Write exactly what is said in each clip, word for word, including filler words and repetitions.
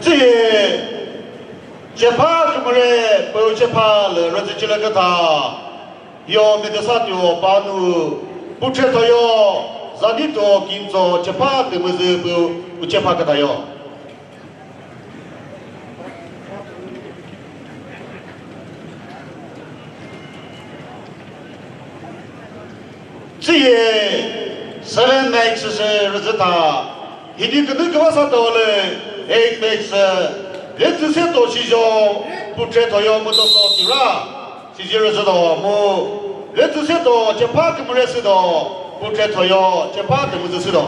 Tsühi, chepha kümüre pü chepha lü rüzüchilü kütha. Yo Medosatio panu, putre thoyo, Zanito Kinzo chepha tümüzü pü uchepha kütha yo. Tsühi seven max sü rüzüta. Hidi künü küva sa tole eight max sü. Letsü se to shijo putre thoyo mu to so tira. Siji rüzü do mu. Letsü se to chepha kümüre sü do putre thoyo chepha kümüzü sü do.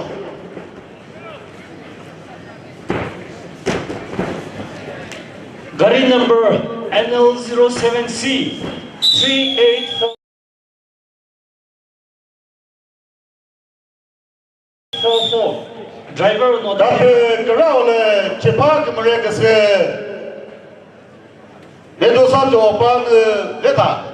Gari number N L zero seven C three eight four four. Driver no. Dapü kürao le chepha kümüre küsü. Medosatio panu leta.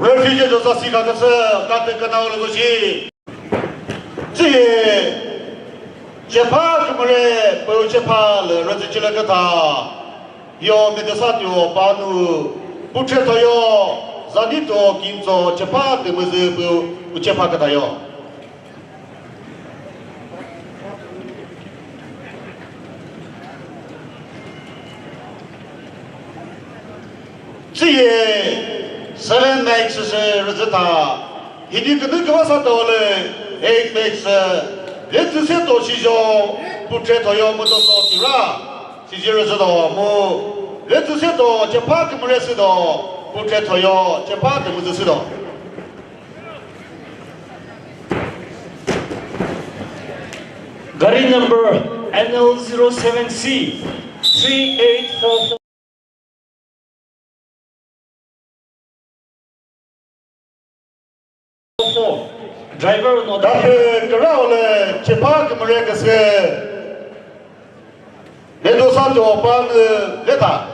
Referee je josa sika küsü, katü künao lü shi. Tsühi, chepha kümüre pü chepha lü rüzüchilü kütha. Yo Medosatio panu, putre thoyo, Zanito Kinzo chepha tümüzü pü uchepha kütha yo. Tsühi seven max sü rüzüta. Hidi künü küva sa tole eight max sü. Letsü se to shijo putre thoyo mu to so tira. Siji rüzü do mu. Letsü se to chepha kümüre sü do putre thoyo chepha kümüzü sü do. Gari number N L zero seven C three eight four four. Driver no. Dapü kürao le chepha kümüre küsü. Medosatio panu leta.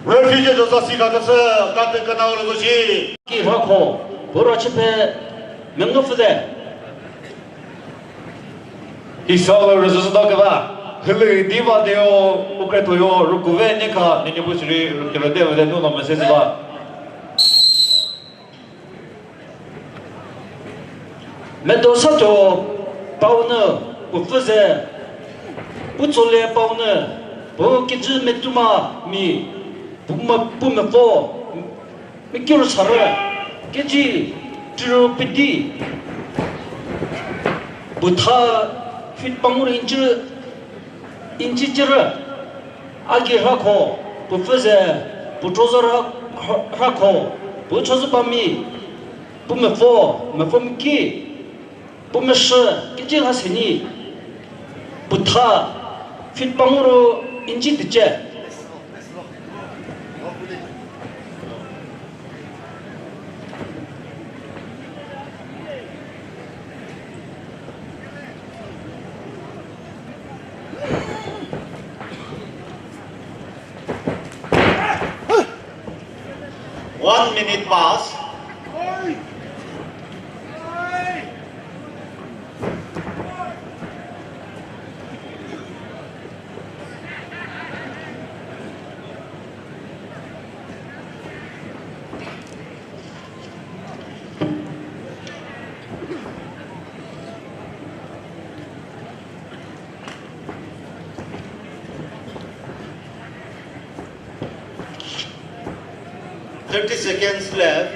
Referee je josa sika küsü, katü künao lü shi. Ki rakho, pura chipe, mengu füde. Isa lü rüzü sü da küva, hülü diva deo, ukre toyo, rukuve neka, nini bu siri, rüküre deo, de nuno mesezi va. Medosatio paunü püpfüze, putsole paunü, pu kejü metuma mi, puma, pumefo, mi kiru sarü, kejü tiro pidi, putha feet pangur inch, inch chirü. Agi rakho, püpfüze, putrozo ra-, ra-, rakho, putrozo pami, pumefo, mefo miki, pumeshü, kiji la seni, putha, feet panguro inch tiche. One minute pass. Thirty seconds left.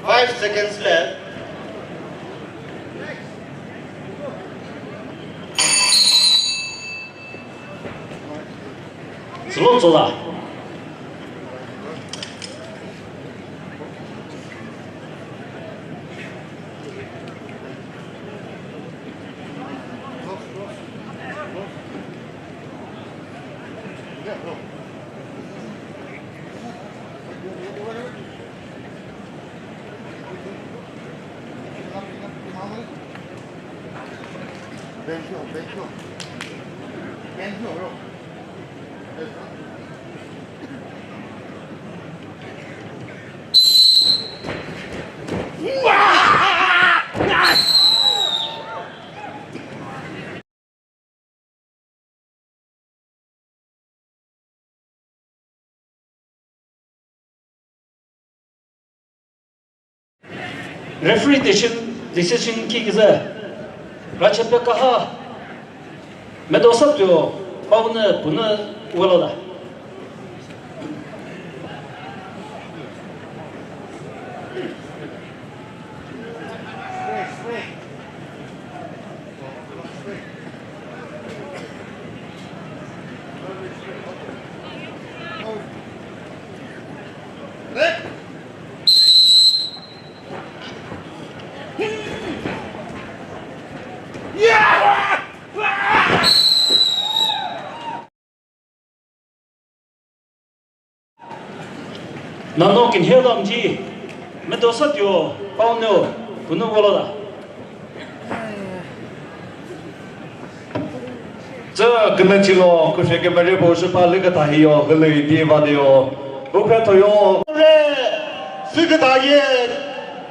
Five seconds left. Slow tsola. Referee decision, decision ki kiza. Rachepe kaha. Medosa tüo, paune pune wala da. Nano kinhe lamji, medosa tüo, paune pune wala da. Tsü kümüchilo, küshe kümüre bo shüpa lüküta hiyo, hülü di va diyo. Ukra toyo. Re, süküta ye,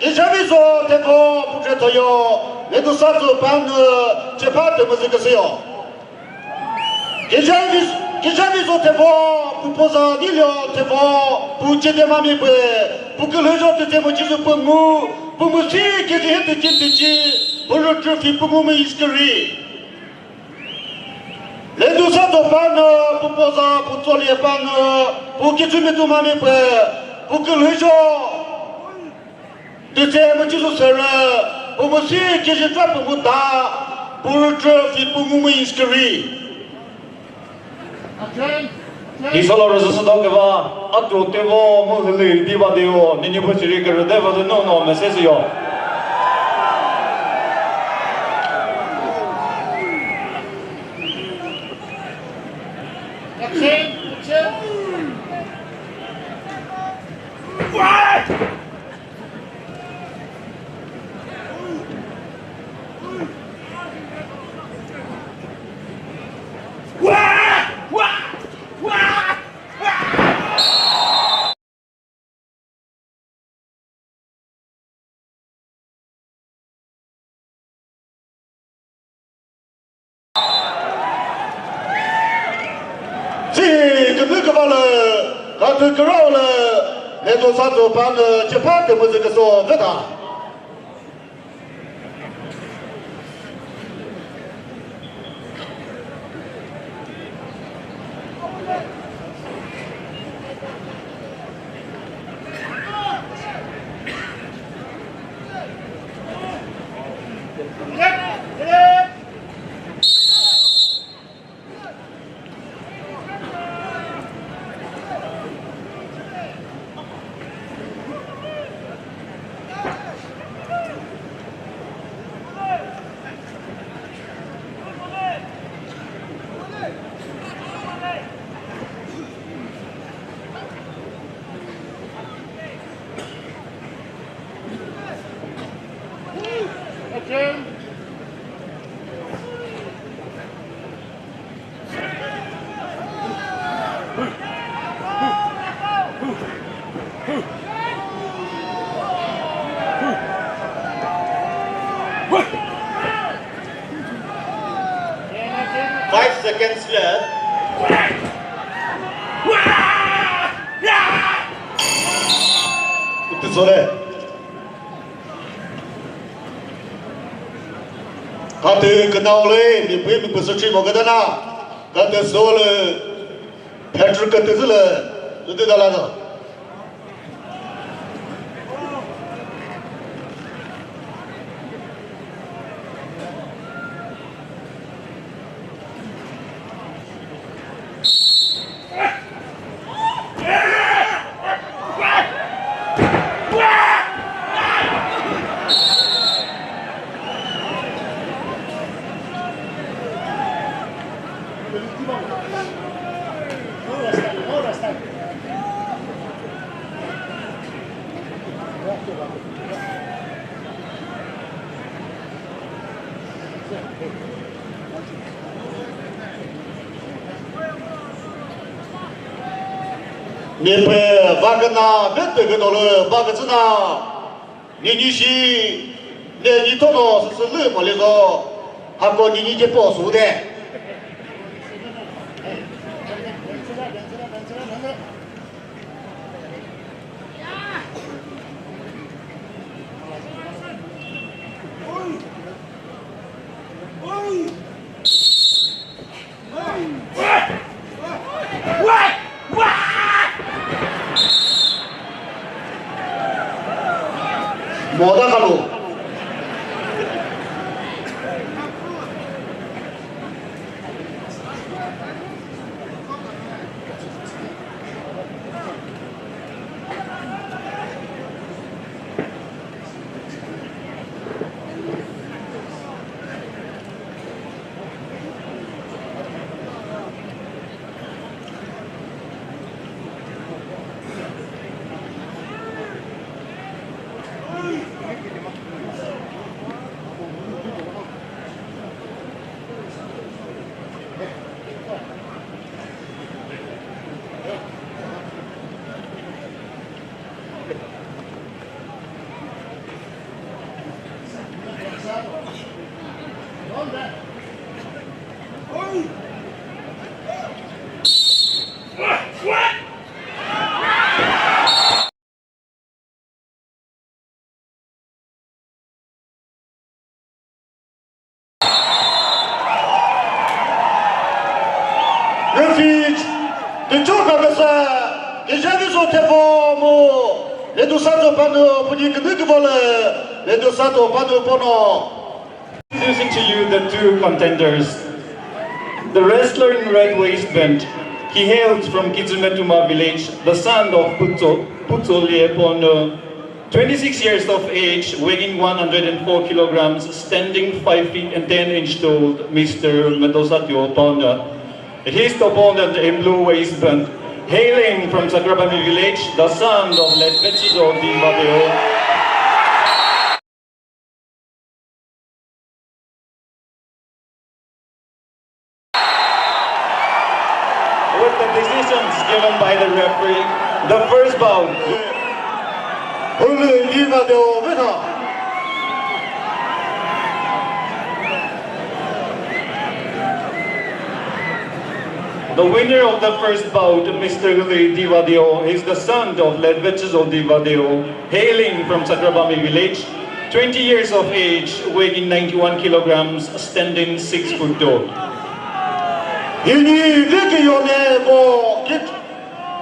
kishami zo tepo, pukre toyo, medusa zo pang, chepa te müzü küsüyo. Kishami, kishami zo tepo, pupoza nilyo tepo, pu chete mami pwe, pu külhüjo te temo chizu pungu, pu müsi kiji hete chinti chi, pu rütü fi pungu mi iskiri. Ledu sa to pano, pu poza, pu tsoli pano, pu kichumi tu mami pwe, pu külhüjo. Tütse mu chisu sere, pu mu si kishi tra pu mu da, pu rütü fi pungu mu iskiri. Isolo rüzü sü do küva, atu tevo mu hülü diva deo, nini pu chiri kürü deva de no no message yo. Tsi kümü küva lü, katü kürao lü, mezo sazo pa lü, chepa kümüzü küso veta. Five seconds left. Itu sore. Katü künao lü, mi pui mi püsü chi mo kütana. Katü sole, Patrick katü züle, zütü dala do. Niphe vakena vetpekütolü vakütsüna. Nini shi, nini thono süsü lü malizo. Hako nini je po su de. Moda kalu. Refuge, the two Professor, the Javiso Tevo Mo, the Dusato Pano, Puni Kudukivole, the Dusato Pano Pono. Introducing to you the two contenders. The wrestler in red waistband, he hails from Kizumetuma village, the son of Putso, Putso Liepono, twenty-six years of age, weighing one hundred and four kilograms, standing five feet and ten inch tall, Mister Medosa Tiopono. His opponent in blue waistband, hailing from Sakrabami village, the son of Letbechizo Divadeo. With the decisions given by the referee, the first bout. Hulu Divadeo Veta. The winner of the first bout, Mister Hulu Divadeo, is the son of Letbechizo Divadeo, hailing from Sakrabami village, twenty years of age, weighing ninety-one kilograms, standing six foot tall. Hini viki yone vo kit,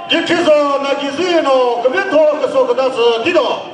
kitizo na kizino, kvetho kaso katasa tido.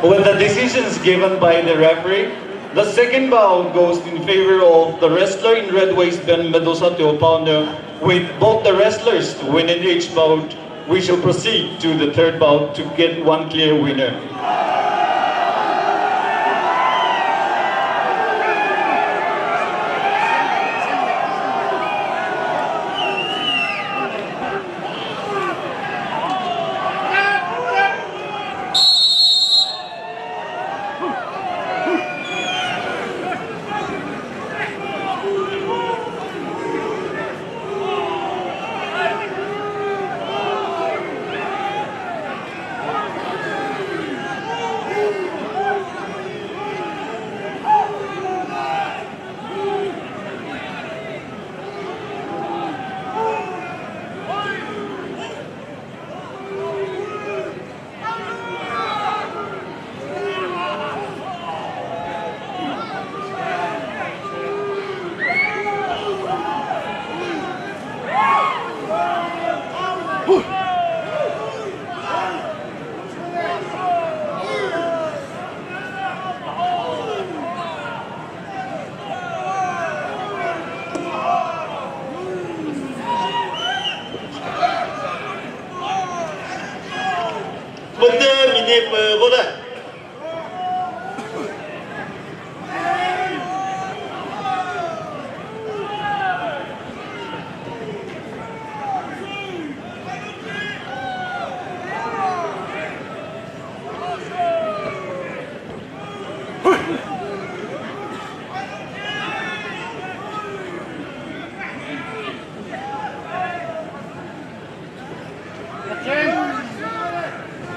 With the decisions given by the referee, the second bout goes in favor of the wrestler in red waistband, Medusa Teopano, with both the wrestlers winning each bout. We shall proceed to the third bout to get one clear winner. Pete mine pe vole.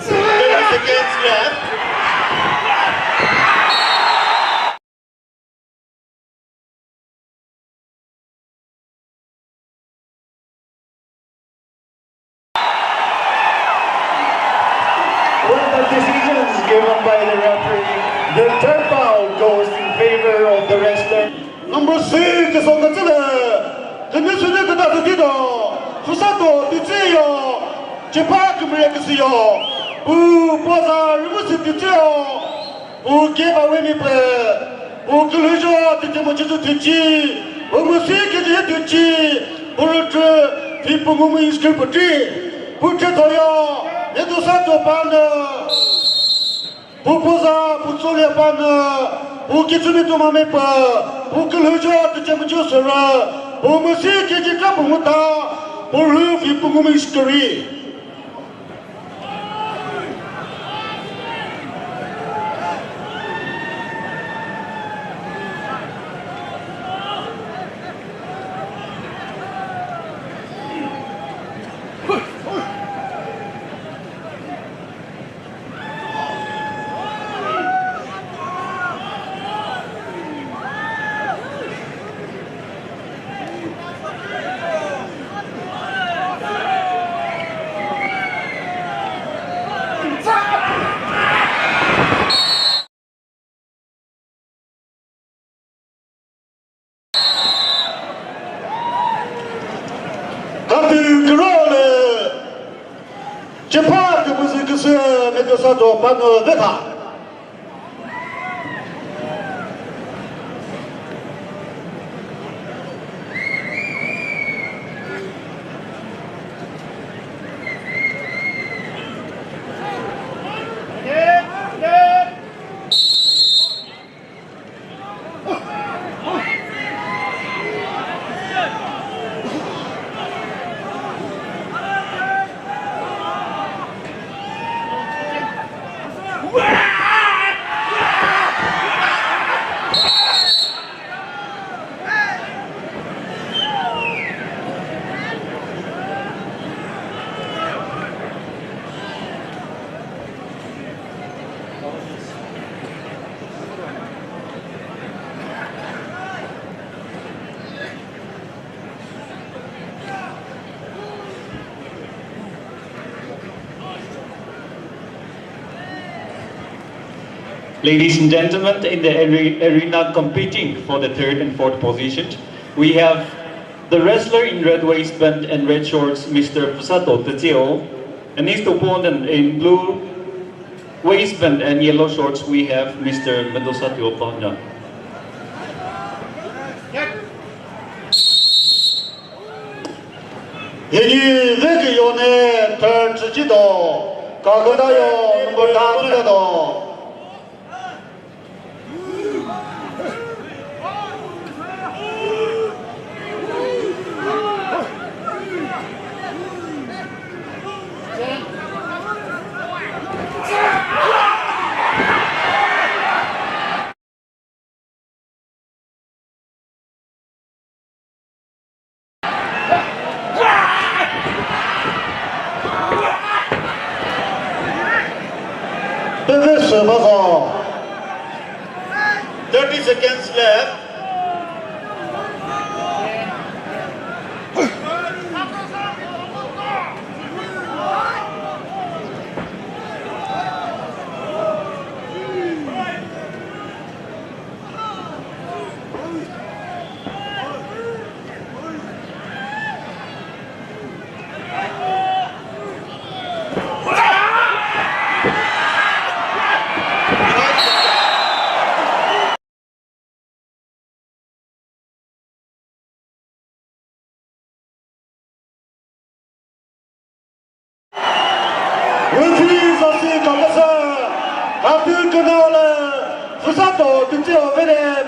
Thirty seconds left. When the decision is given by the referee, the third foul goes in favor of the wrestler. Number six, kesoketsüle, künüsüne küta tütito, Pfusato tütsüyo, chepa kümüre küsüyo, pu poza rübüsü tütsüyo. Pu keba wemi pü, pu külhüzho tütü müchüzü tüchi, pu müsü küzü tüchi, pu rütü, pi pu ngumü iskür pütri, pu chethoyo, Medusa to panü, pu puza, pu tsolya panü, pu kitsümi to mami pü, pu külhüzho tüchi müchü sürü, pu müsü küzü tra pu muta, pu rü pi pu ngumü isküri. Katü kürole, chepa küpüzü küsü Medusa to panü vetha. Ladies and gentlemen, in the are- arena competing for the third and fourth position, we have the wrestler in red waistband and red shorts, Mister Pfusato Tetseo, and his opponent in blue waistband and yellow shorts, we have Mister Medusa Tiopanyan. Yeni veki yone turn tsüchi do, kaküta yo number ta tsüka do. Pevesü bazo. Thirty seconds left. Referee is Sato tütse ovele,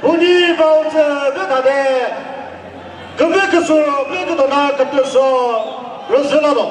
huni vautsü vekade, küve küsu, vekütona kütüso, rüzüla do.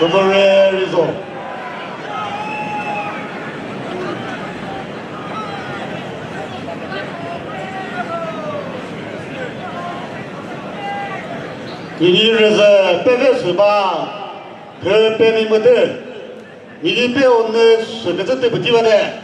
Number, eh, result. Nini rüzü peve süba, phe pemi mütü. Nini pe onü süküzü tüpüti vade.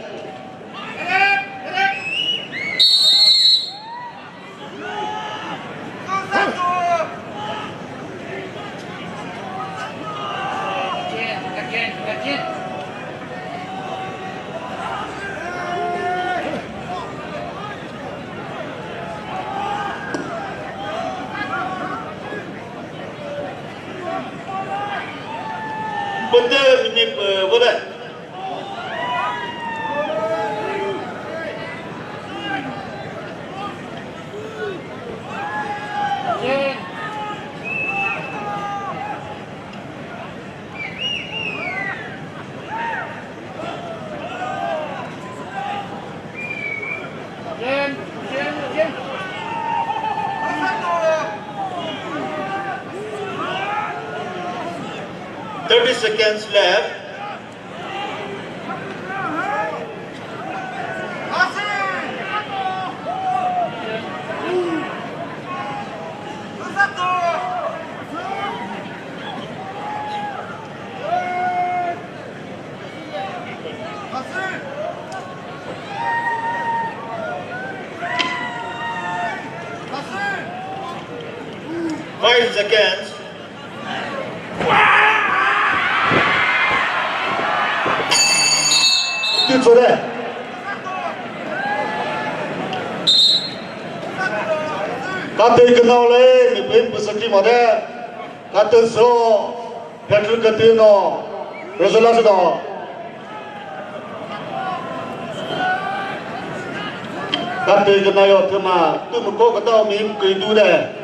Bete mini, eh, bete. Thirty seconds left. Five seconds. Titsore. Kate kenao le, mi pui püsaki made. Kate so, Patrick Katino, Rosola Sudo. Kate kenayo thüma, tümüko katao mi kei du de.